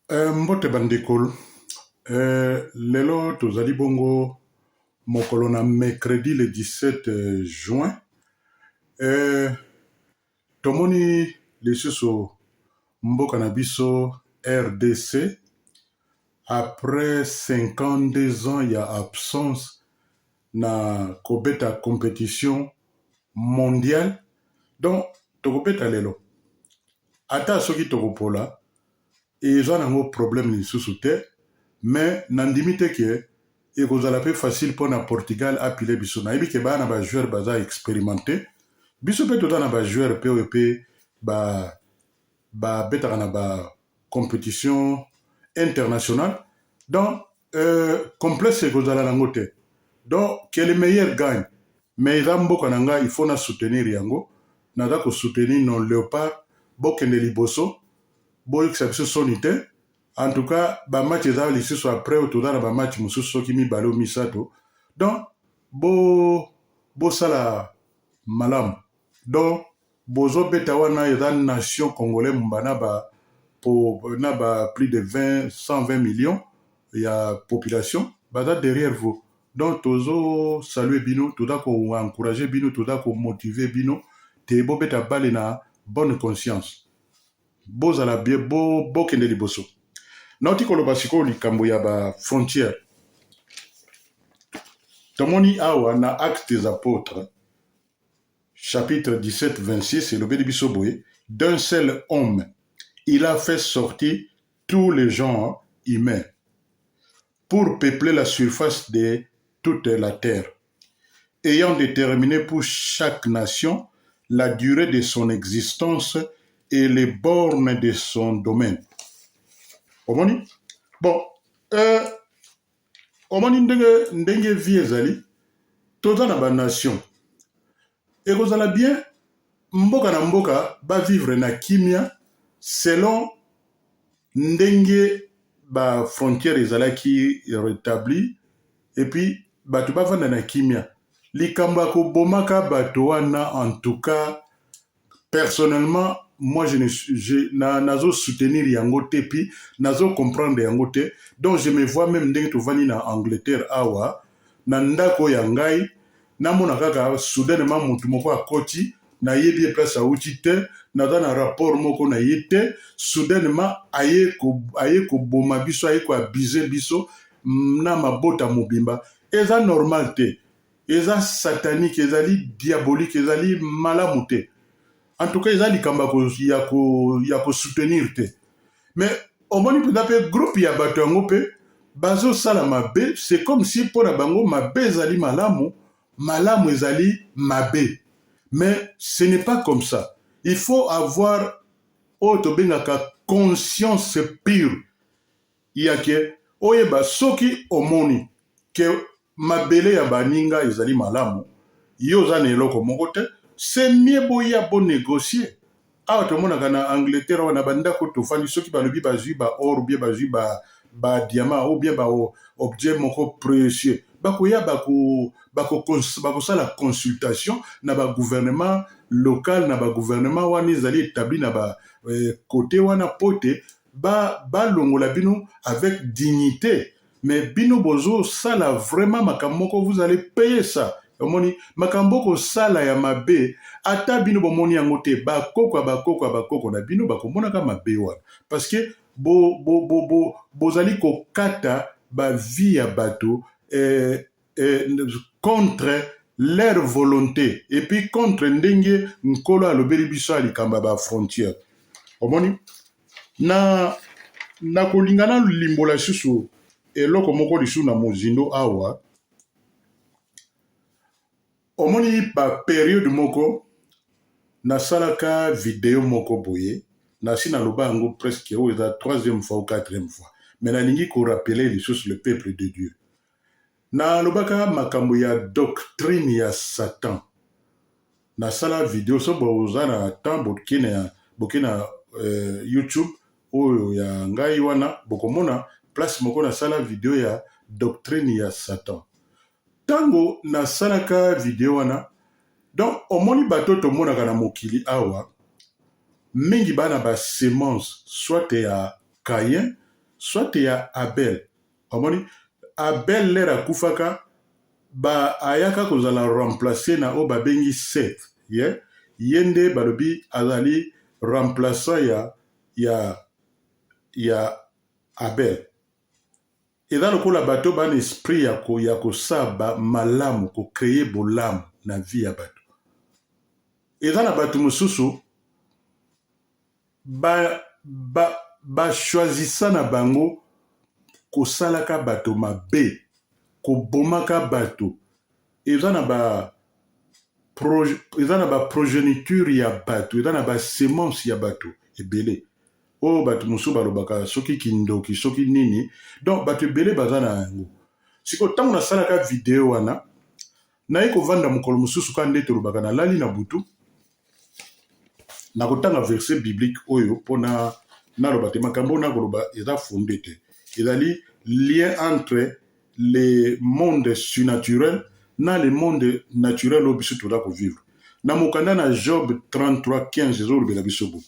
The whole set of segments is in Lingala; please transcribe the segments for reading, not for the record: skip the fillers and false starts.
Mbote bandeko, lelo tozali bongo mokolo na mercredi le 17 juin. Tomoni lisusu mboka na biso RDC après 52 ans ya absence na kobeta competition mondiale. Donc tokobeta lelo, ata soki tokopola, eza nango problème lisusu te. Mais nandimi te ke ekozala mpe facile mpona Portugal apile biso. Nayebi ke baya na bajoueur baza expérimenté, biso mpe toza na bajoueur mpe oyo mpe babetaka na bacompétition internationale. Donc complexe ekozala nango te. Donc que le meilleur gagne. Mais eza mboka na ngai, il faut na soutenir yango. Naza kosoutenir nos Léopard. Bokende liboso, boyokisa biso soni te. En tout cas, bamatch eza lisusu après oyo, toza na bamatch mosusu soki mibale o misato. Donc bo bosala malamu. Donc bozobeta wana, eza nation congolais mumba na ba po, na ba plus de 20 120 millions ya population baza derrière vous. Donc tozo saluer bino, toza koencourager bino, toza komotiver bino te. Bobeta bale na bonne conscience, bozala bien, bokende liboso. Nauti koloba sikoyo likambo ya bafrontière. Tomoni awa na Actes des Apôtres, chapitre 17, 26, elobeli biso boye: «D'un seul homme il a fait sortir tous les genres humains pour peupler la surface de toute la terre, ayant déterminé pour chaque nation la durée de son existence et les bornes de son domaine.» Omoni, bon, omoni ndenge vie ezali, toza na banation. Ekozala bien mboka na mboka bavivre na kimia selon ndenge bafrontière ezalaki rétabli, et puis bato bavanda na kimia. Likambo ya kobomaka bato wana, en tout cas personnellement, moi je ne je, na, nazo soutenir yango te, puis nazo comprendre yango te. Donc je me vois même ndenge tovandi na Angleterre awa, na ndako ya ngai, namona kaka soudainement motu moko akoti, nayebi ye place awuti te, naza na rapport moko na ye te, soudainement aye koboma biso, aye koabuser biso na mabota mobimba. Eza normal te, eza satanique, ezali diabolique, ezali malamu te. En tout cas, eza likambo ya kosoutenir te. Mais omoni mpenza mpe groupe ya bato yango mpe bazosala mabe. C'est comme si mpo na bango mabe ezali malamu, malamu ezali mabe. Mais ce n'est pas comme ça. Il faut avoir oyo tobengaka conscience pure ya ke oyeba soki omoni ke mabele ya baninga ezali malamu, yo oza na eloko moko te, c'est mieux boya bonégocier. Awa tomonaka na Angleterre awa, na bandako tofandi, soki balobi bazwi ba or, bien bazwi badiamant ou bien baobjet moko précieux, bakoya, bakosala consultation na bagouvernement local, na bagouvernement wana ezali établi na bakote wana, po te balongola bino avec dignité. Mais bino bozosala vraiment makambo moko, vous allez payer ça. Omoni makambo kosala ya mabe, ata bino bomoni yango te, bakoko ya bakoko ya bakoko na bino bakomonaka mabe wana, parce que bozali kokata bavie ya bato contre leur volonté et puis contre ndenge Nkolo alobeli biso ya likambo ya bafrontière. Omoni, na kolinga nalimbola lisusu eloko moko lisusu na mozindo awa. Omoni, baperiode moko nasalaka video moko boye, nasi naloba yango presque, oyo eza troisième fois ou quatrième fois, mais nalingi korappeler lisusu le peuple de Dieu. Nalobaka makambo ya doctrine ya Satan. Nasala video, so boza na temps, boke na YouTube oyo ya ngai wana, bokomona place moko nasala video ya doctrine ya Satan. Ntango nasalaka video wana, donc omoni bato tomonaka na mokili awa mingi baa na basemence soit ya Caïn. soit ya Abel. Omoni Abel lere akufaka ba ayaka kozala remplacer na oyo babengi Seth, ye ye nde balobi azali remplaçant ya Abel. Eza lokola bato bana esprit ya kosaba malamu, ko créer bolamu na vie ya bato. Eza na bato mosusu ba choisissa na bango kosalaka bato mabe, kobomaka bato. Eza na ba progéniture ya bato, eza na ba semence ya bato ebele oyo bato mosusu balobaka soki kindoki, soki nini. Donc bato ebele baza na yango. Sikoyo ntango nasalaka video wana, naye kovanda mokolo mosusu, kaka nde tolobaka, nalali na butu, nakotanga verset biblique oyo mpona naloba te makambo oyo nakoloba eza fondé te. Ezali lien entre le monde surnaturel na le monde naturel oyo biso toza kovivre. Na mokanda na Job 33 15, ezolobela biso boye: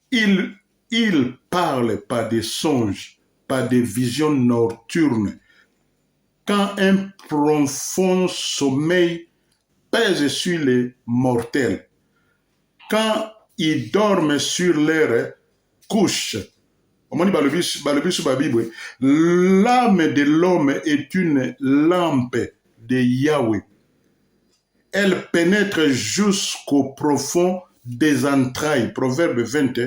Il parle par des songes, par des visions nocturnes, quand un profond sommeil pèse sur les mortels, quand ils dorment sur leur couche. Omoni, balobi so babible: l'âme de l'homme est une lampe de Yahweh, elle pénètre jusqu'au profond des entrailles. Proverbe 20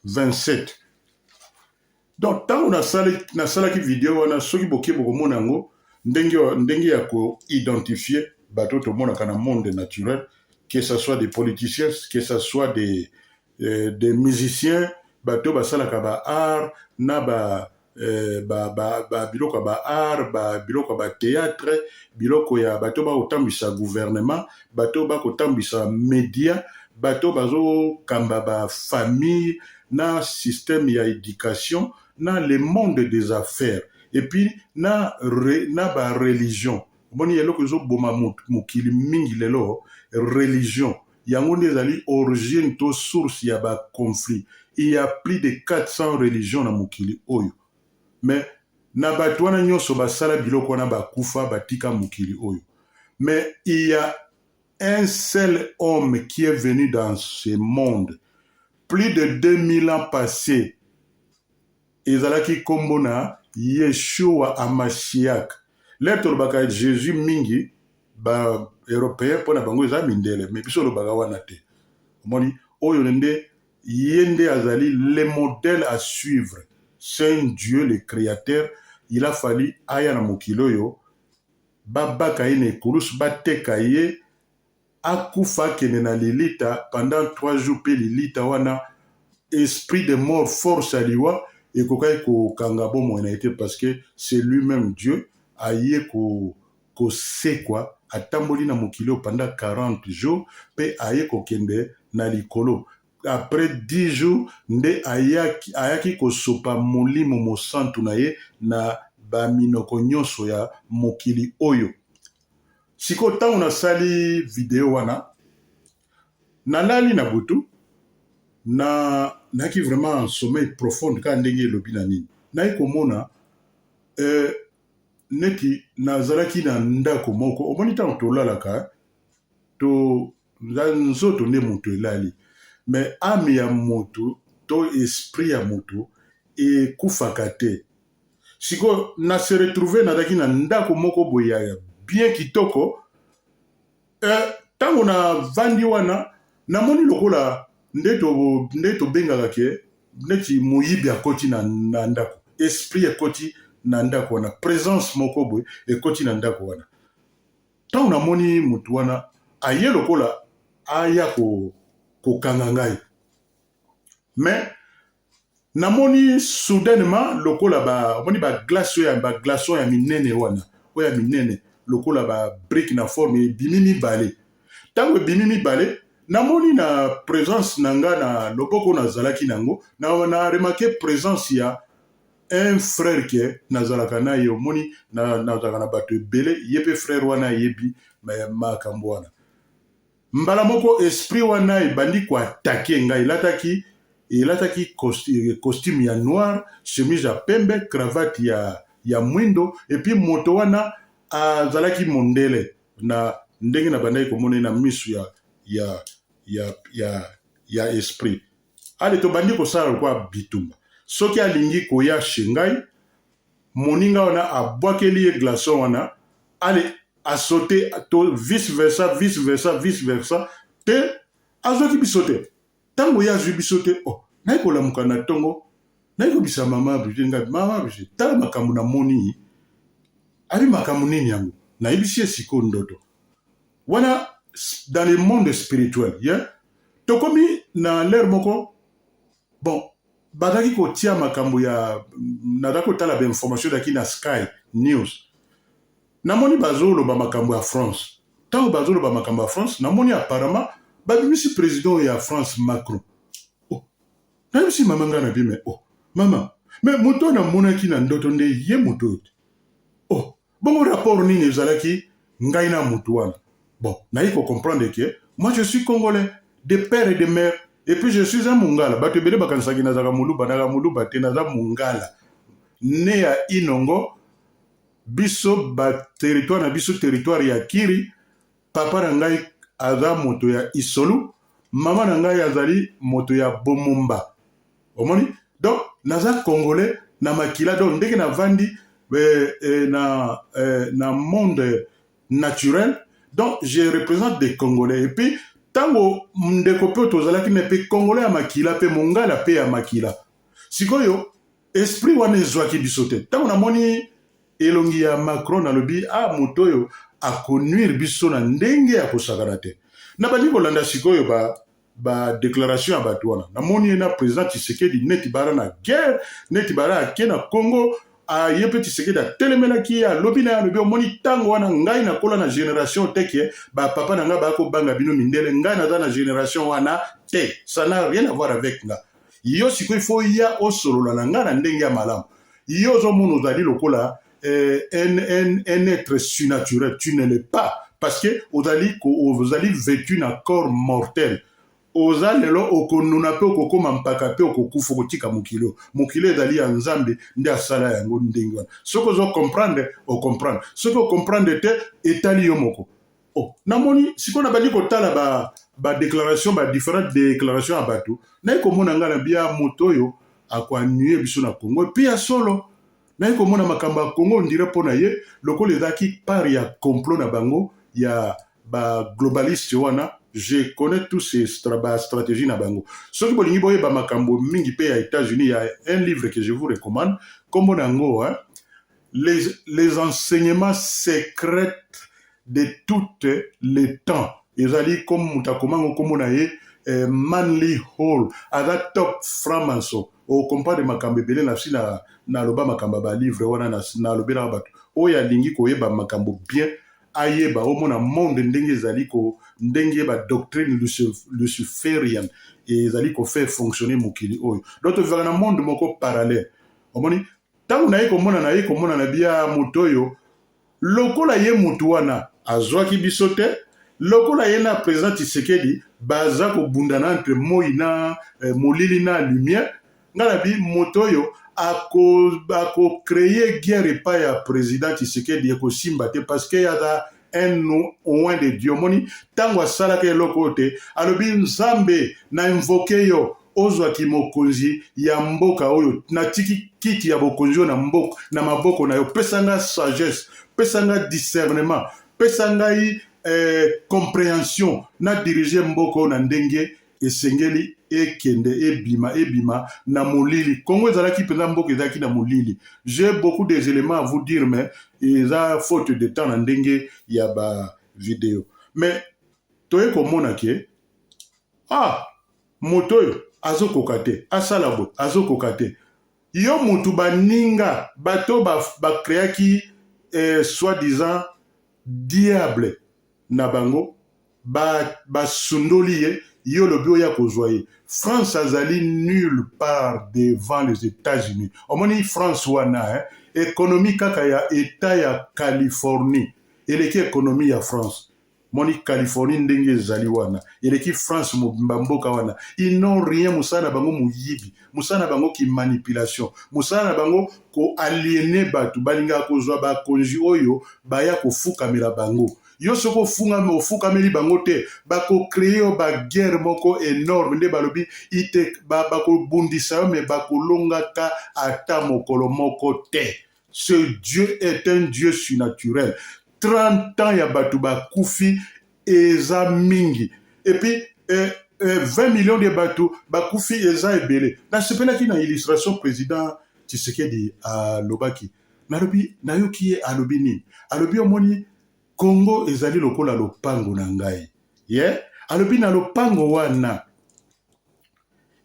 27. Donc ntango nasalaki video wana, soki boke bokomona yango ndenge ya koidentifier bato tomonaka na monde naturel, que ce soit des politiciens, que ce soit des musiciens, bato basalaka ba art na ba eh, ba, ba, ba biloko ya ba art, ba biloko ya ba théâtre, biloko ya bato bakotambwisa gouvernement, bato bakotambwisa média, bato bazokamba bafamille na système ya éducation, na le monde des affaires, et puis na bareligion. Omoni, eloko ezoboma mokili mingi lelo, religion. Yango nde ezali origine to source ya baconflit. Il y a plus de 400 religions na mokili oyo, mais na bato wana nyonso basala biloko wana, bakufa, batika mokili oyo. Mais il y a un seul homme qui est venu dans ce monde plus de 2000 ans passés. Ezalaki nkombo na Yeshua Amashiach. Lere tolobaka Jésus mingi, baeuropéen mpo na bango eza mindele, mais biso olobaka wana te. Omoni, oyo nde ye nde azali le modèle à suivre. C'est un Dieu, le créateur. Il a fallu aya na mokili oyo, babaka ye na ekulusu, bateka ye, akufa, akende na lilita pendant 3 jours. Mpe lilita wana, esprit de mort, force ya liwa ekokaki kokanga bomoi na ye te, parce que c'est lui-même Dieu. Aye kosekwa, atamboli na mokili oyo pendant 40 jours, mpe aye kokende na likolo. Après 10 jours nde ayaki kosopa Molimo Mosantu na ye na baminoko nyonso ya mokili oyo. Sikoyo ntango nasali video wana, nalali na butu, na nayaki vraiment en sommeil profonde, kaka ndenge elobi na nini, nayi komona neti nazalaki na ndako moko. Omoni, ntango tolalaka to nzoto nde moto elali, mais âme ya moto to esprit ya moto ekufaka te. Sikoyo na se retrouve nazalaki na ndako moko boye ya bien kitoko. Ntango navandi wana, namoni lokola nde tobengaka ke neti moyibi akoti na ndako, esprit ekoti na ndako wana, présence moko boye ekoti na ndako wana. Ntango namoni motu wana aye lokola aya kokanga ngai, mais namoni soudainement lokola omoni baglace oyo, baglaçon ya minene wana, oyo ya minene lokola babrique na forme, ebimi mibale. Ntango ebimi mibale, namoni na présence na nga, na loboko nazalaki nango, na remarquer présence ya un frère ke nazalaka na ye. Omoni, nazalaka na bato ebele, ye mpe frère wana ayebi makambo wana. Mbala moko esprit wana ebandi koattaquer ngai. Elataki Elataki costume ya noir, chemise ya pembe, cravate ya mwindo. Et puis moto wana azalaki mondele na ndenge na bandaki komona ye na misu ya esprit. Ale tobandi kosala lokola bitumba. Soki alingi koya chez ngai, moninga wana abwakeli ye glaçon wana, ale asote to vice versa, vice versa, vice versa. Te, azwaki biso te. Ntango ye azwi biso te, oh, naye kolamuka na ntongo, naye kobisa mama Brigitte. Ngai: "Mama Brigitte, tala makambo namoni." Abi: "Makambo nini yango?" Nayebisi ye sikoyo ndoto wana dans le monde spirituel, yeah? Tokomi na l'heure moko, bon, bazalaki kotia makambo ya, nazalaki kotala bainformation ezalaki na Sky News. Namoni bazoloba makambo ya France. Ntango bazoloba makambo ya France, namoni apparemment babimisi président ya France, Macron. Oh, nayebisi mama ngai na bime: "Oh mama, mais moto oyo namonaki na ndoto nde ye moto oyo te. Oh, bongo rapport nini ezalaki ngai na motu wana?" Bon, nayi kocomprendre que moi, je suis congolais de père et de mère, et puis je suis un Mongala. Bato ebele bakanisaki nazalaka Moluba. Nazalaka Moluba te, naza Mongala, ne ya Inongo. Biso baterritoire na biso, territoire ya Kiri. Papa na ngai aza moto ya Isolu, mama na ngai azali moto ya Bomomba. Omoni, donc naza congolais na makila. Donc ndenge navandi na monde naturel, donc je représente des Congolais. Et puis ntango ndeko mpe tozalaki na mpe congolais ya makila, mpe mongala mpe ya makila. Sikoyo esprit wana ezwaki biso te. Ntango namoni elongi ya Macron, nalobi: "Ah, moto oyo akonuire biso na ndenge ya kosakana te." Nabandi kolanda sikoyo badéclaration ya bato wana. Namoni ye na président Tshisekedi neti bara na guerre, neti bara ake na Congo. Aye mpe Tshisekedi atelemelaki ye, alobi na ye, alobi: "Omoni ntango wana, ngai nakola na génération te ke bapapa na ngai bakobanga bino mindele. Ngai naza na génération wana te, ça n'a rien à voir avec nga. Yo sikoyo ifo ya osolola na ngai na ndenge ya malamu. Yo ozomona ozali lokola un être surnaturel, tu ne l'es pas, parce que ozali vêtu na corps mortel. Oza lelo, okonuna mpe okokóma mpaka mpe okokufa, okotika mokili oyo. Mokili ezali ya Nzambe nde asala yango ndenge wana. Soki ozocomprendre, ocomprendre. Soki ocomprendre te, etali yo moko." Oh, namoni sikoyo nabandi kotala badéclaration, ba badifférentes déclaration ya bato. Naye komona ngai na bia moto oyo akoanuye biso na Congo. Et puis ya solo, naye komona makambo ya Congo ondire mpo na ye lokola ezalaki part ya complot na bango ya baglobaliste wana. Je connais tous ces stratégies na bango. Soki bolingi boyeba makambo mingi mpe ya États-Unis, ya un livre que je vous recommande, kombo na yango, hein, les enseignements secrets de toutes les temps. Ezali comme moto akomango, kombo na ye Manly Hall, aza top franc-maçon. Okomprendre makambo ebele. Na si naloba makambo ya balivre wana, nalobelaka bato oyo alingi koyeba makambo bien, ayeba, omona monde ndenge ezali ko, ndenge badoctrine luciférienne ezali kofaire fonctionner mokili oyo. Donc tovivaka na monde moko parallèle. Omoni, ntango naye komona na bia moto oyo, lokola ye motu wana azwaki biso te, lokola ye na président Tshisekedi baza kobundana entre moi na molili na lumière, ngai na bi moto oyo akocréer guerre epai ya président Tshisekedi, ekosimba te, parce que aza un oint de Dieu. Omoni, ntango asalaka eloko oyo te, alobi: "Nzambe, na invoquer yo, ozwaki mokonzi ya mboka oyo. Natiki kiti ya bokonzi oyo na mboka na maboko na yo. Pesa nga sagesse, pesa nga discernement, pesa ngai compréhension na dirige mboka oyo na ndenge esengeli ekende, ebima, ebima na molili." Kongo ezalaki mpenza mboka ezalaki na molili. J'ai beaucoup des éléments à vous dire, mais eza faute de temps na ndenge ya bavideo. Mais toye komona ke ah, moto oyo azokoka te, asala boye, azokoka te. Yo motu, baninga bato bacréaki soi-disant diable na bango, basundoli ye. Yo olobi oya kozwa ye. France azali nulle part devant les États-Unis. Omoni France wana, hein? Économie kaka ya état ya Californie eleki économie ya France. Moni Californie ndenge ezali wana eleki France mobimba mboka wana. Ils n'ont rien, mosala na bango moyibi, mosala na bango ki manipulation, mosala na bango ko aliener bato. Balingaka kozwa bakonzi oyo baya kofukamela bango. Yo soki ofukameli bango te, bakocréer yo baguerre moko énorme. Nde balobi ite bakobundisa yo, mais bakolongaka ata mokolo moko te. Ce Dieu est un Dieu surnaturel. 30 ans ya bato bakufi eza mingi, et puis 20 millions de bato bakufi eza ebele. Nasepelaki na illustration président Tshisekedi alobaki. Nalobi, nayoki ye alobi nini? Alobi: omoni, Congo ezali lokola lopango na ngai. Ye yeah? Alobi na lopango wana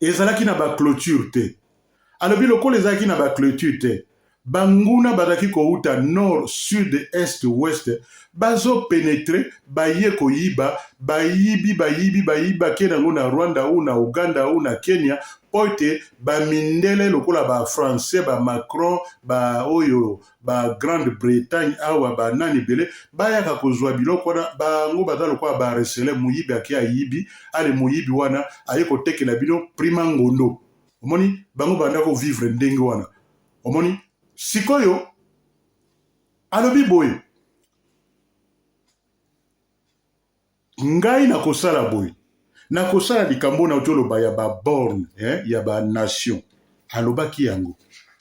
ezalaki na baclôture te. Alobi lokola ezalaki na baclôture te, banguna bazalaki kouta nord, sud, est, ouest, bazopénétrer, baye koyiba, bayibi, bayibi, bayibi, bakende yango na Rwanda ou na Uganda ou na Kenya, mpo ete bamindele lokola bafrançais, bamacron, baoyo bagrande Bretagne awa, banani ebele bayaka kozwa biloko wana. Bango baza lokola baresele. Moyibi ake, ayibi, ale moyibi wana aye kotekela bino prima ngondo. Omoni, bango banda kovivre ndenge wana. Omoni sikoyo, alobi boye: ngai nakosala boye, nakosala likambo na oloba ya baborne ya banation. Alobaki yango,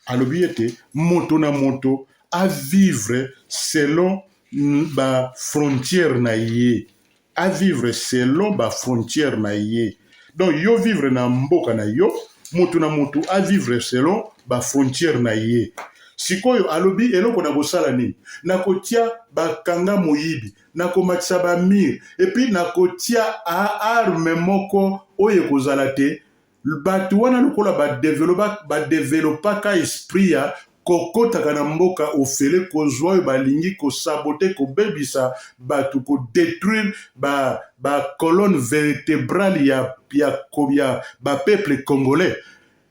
alobi ete moto na moto avivre selon bafrontière na ye, avivre selon bafrontière na ye. Donc yo vivre na mboka na yo, moto na moto avivre selon bafrontière na ye. Sikoyo alobi eloko na kosala nini? Nakotia bakanga moyibi, nakomatisa bamurs, et puis nakotia arme moko oyo ekozala te. Bato wana lokola badevelopaka esprit ya kokotaka na mboka ofele, kozwa oyo balingi, kosaboter, kobebisa bato, kodétruire bacolonne ba vertébrale ya bapeuple congolais,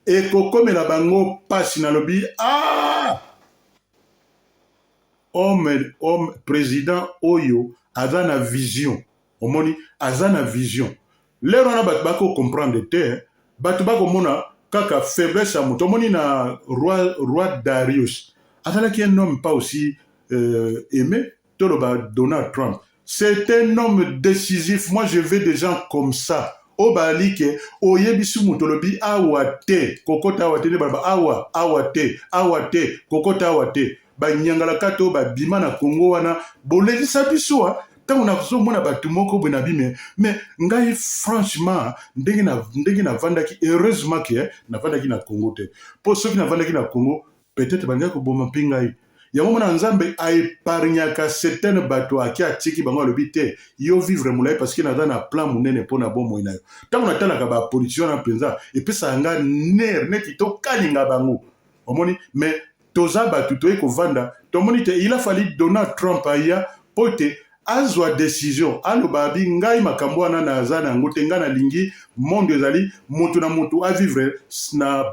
ekokomela bango mpasi. Nalobi: ah, homme, homme président oyo aza na vision. Omoni, aza na vision. Lero wana bato bakocomprendre te, bato bakomona kaka faiblesse ya moto. Omoni na roi Darius, azalaki un homme pas aussi aimé. Toloba Donald Trump, c'est un homme décisif. Moi, je veux des gens comme ça oyo bazali ke oyebisi moto, olobi awa te, kokota awa te. Nde baloba awa, awa te, awa te, kokota awa te. Banyangalaka te oyo babima na Kongo wana, bolelisa biso. Ntango nazomona bato moko boye na bime, mais ngai franchement, ndenge navandaki, heureusement ke navandaki na Congo te, mpo soki navandaki na Congo, peut-être balingaki koboma mpe ngai. Yango mona, Nzambe aépargnaka certaine bato, ake atiki bango, alobi te: yo vivre molai, parce que naza na plan monene mpo na bomoi na yo. Ntango natalaka bapoliticien wana mpenza, epesaka nga nerf neti tokalinga bango. Omoni, mais toza bato toye kovanda, tomoni te. Il a fallu Donald Trump aya mpo te azwa décision, aloba abi: ngai makambo wana naza na yango te. Ngai nalingi monde ezali moto na moto avivre na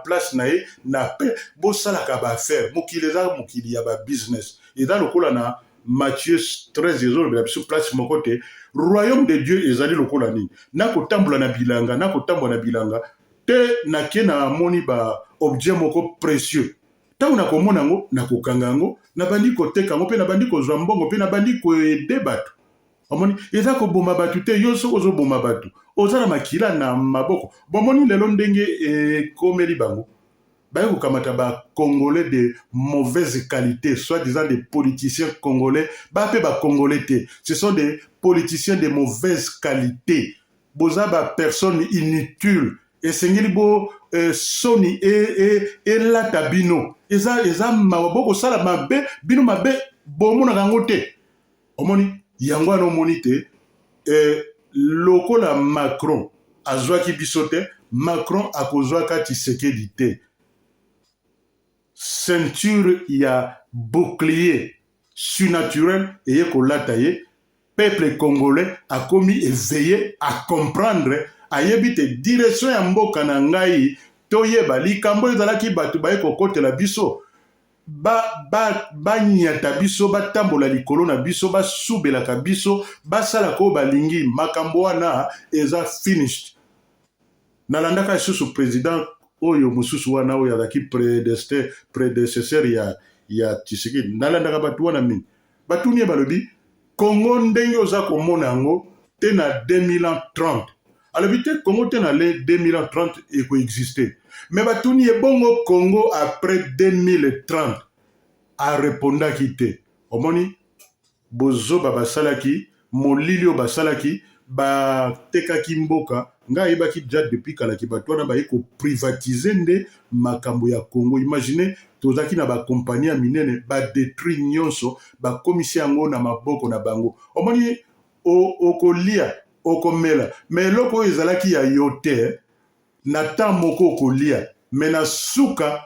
place na ye na pe bosalaka baaffaire. Mokili eza mokili ya babusiness. Eza lokola na Matthieu 13, ezolobela biso place moko te: royaume de Dieu ezali lokola nini? Nakotambola na bilanga, nakotambola na bilanga te, nake namoni ba objet moko précieux. Ntango nakomona yango, nakokanga yango, nabandi koteka yango mpe nabandi kozwa mbongo mpe nabandi koaider bato. Omoni, eza koboma bato te. Yo soki ozoboma bato, oza na makila na maboko. Bomoni lelo ndenge ekomeli bango, baye kokamata bacongolais de mauvaise qualité, soit disant des politiciens congolais. Ba mpe bacongolais te, ce sont des politiciens de mauvaise qualité. Boza bapersone inutile. Esengeli bo soni elata bino. Eza mawa, bokosala mabe, bino mabe bomonaka yango te. Omoni yango wana, omoni te lokola Macron azwaki biso te, Macron akozwaka Tshisekedi te. Ceinture ya bouclier surnaturel eye kolata ye. Peuple congolais akomi éveillé, acomprendre, ayebi te direction ya mboka na ngai. Toyeba likambo ezalaki bato baye kokotela biso. Banyata ba, ba biso, batambola likolo na biso, basubelaka biso, basalaka oyo balingi. Makambo wana eza finished. Nalandaka lisusu président oyo mosusu wana oyo azalaki prédécesseur ya Tshisekedi. Nalandaka bato wana mingi. Batuni ye, balobi: "Kongo ndenge oza komona yango te na 2030?" Alobi te, Kongo te na le 2030 ekoexiste. Mais batuni ye: "Bongo Congo après 2030?" Arepondaki te. Omoni bozoba basalaki, molili oyo basalaki, batekaki mboka. Ngai ayebaki déjà depuis kalaki bato wana baye koprivatiser nde makambo ya Congo. Imagine, tozalaki na bakompani ya minene, badétruire nyonso, bakomisi yango na maboko na bango. Omoni, okolia, okomela, mais eloko oyo ezalaki ya yo te, na temps moko okolia, mais na suka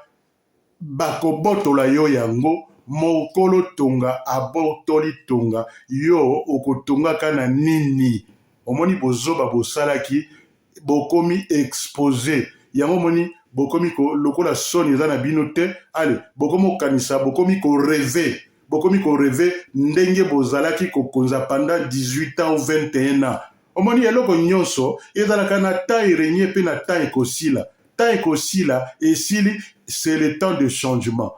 bakobotola yo yango. Mokolo tonga abotoli tonga, yo okotongaka na nini? Omoni bozoba bosalaki, bokomi exposé yango. Omoni, bokomi lokola soni eza na bino te. Ale, bokomi kokanisa, bokomi korêver, bokomi korêver ndenge bozalaki kokonza pendant 18 ans ou 21 ans. Omoni, eloko nyonso ezalaka na temps erégner mpe na temps ekosila. Temps ekosila, esili, c'est le temps de changement.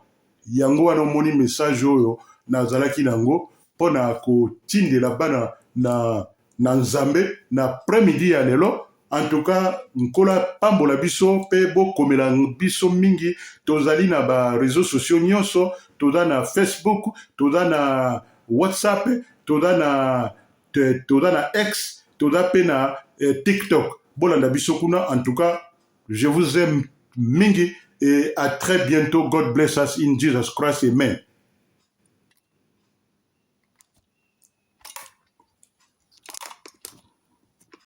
Yango wana omoni message oyo nazalaki nango mpo na kotindela bana na Nzambe na après-midi ya lelo. En tout cas, Nkolo apambola biso mpe bokomela biso mingi. Tozali na baréseaux sociaux nyonso: toza na Facebook, toza na WhatsApp, toza na X, toza mpe na TikTok. Bolanda biso kuna. En tout cas, je vous aime mingi et à très bientôt. God bless us in Jesus Christ, amen.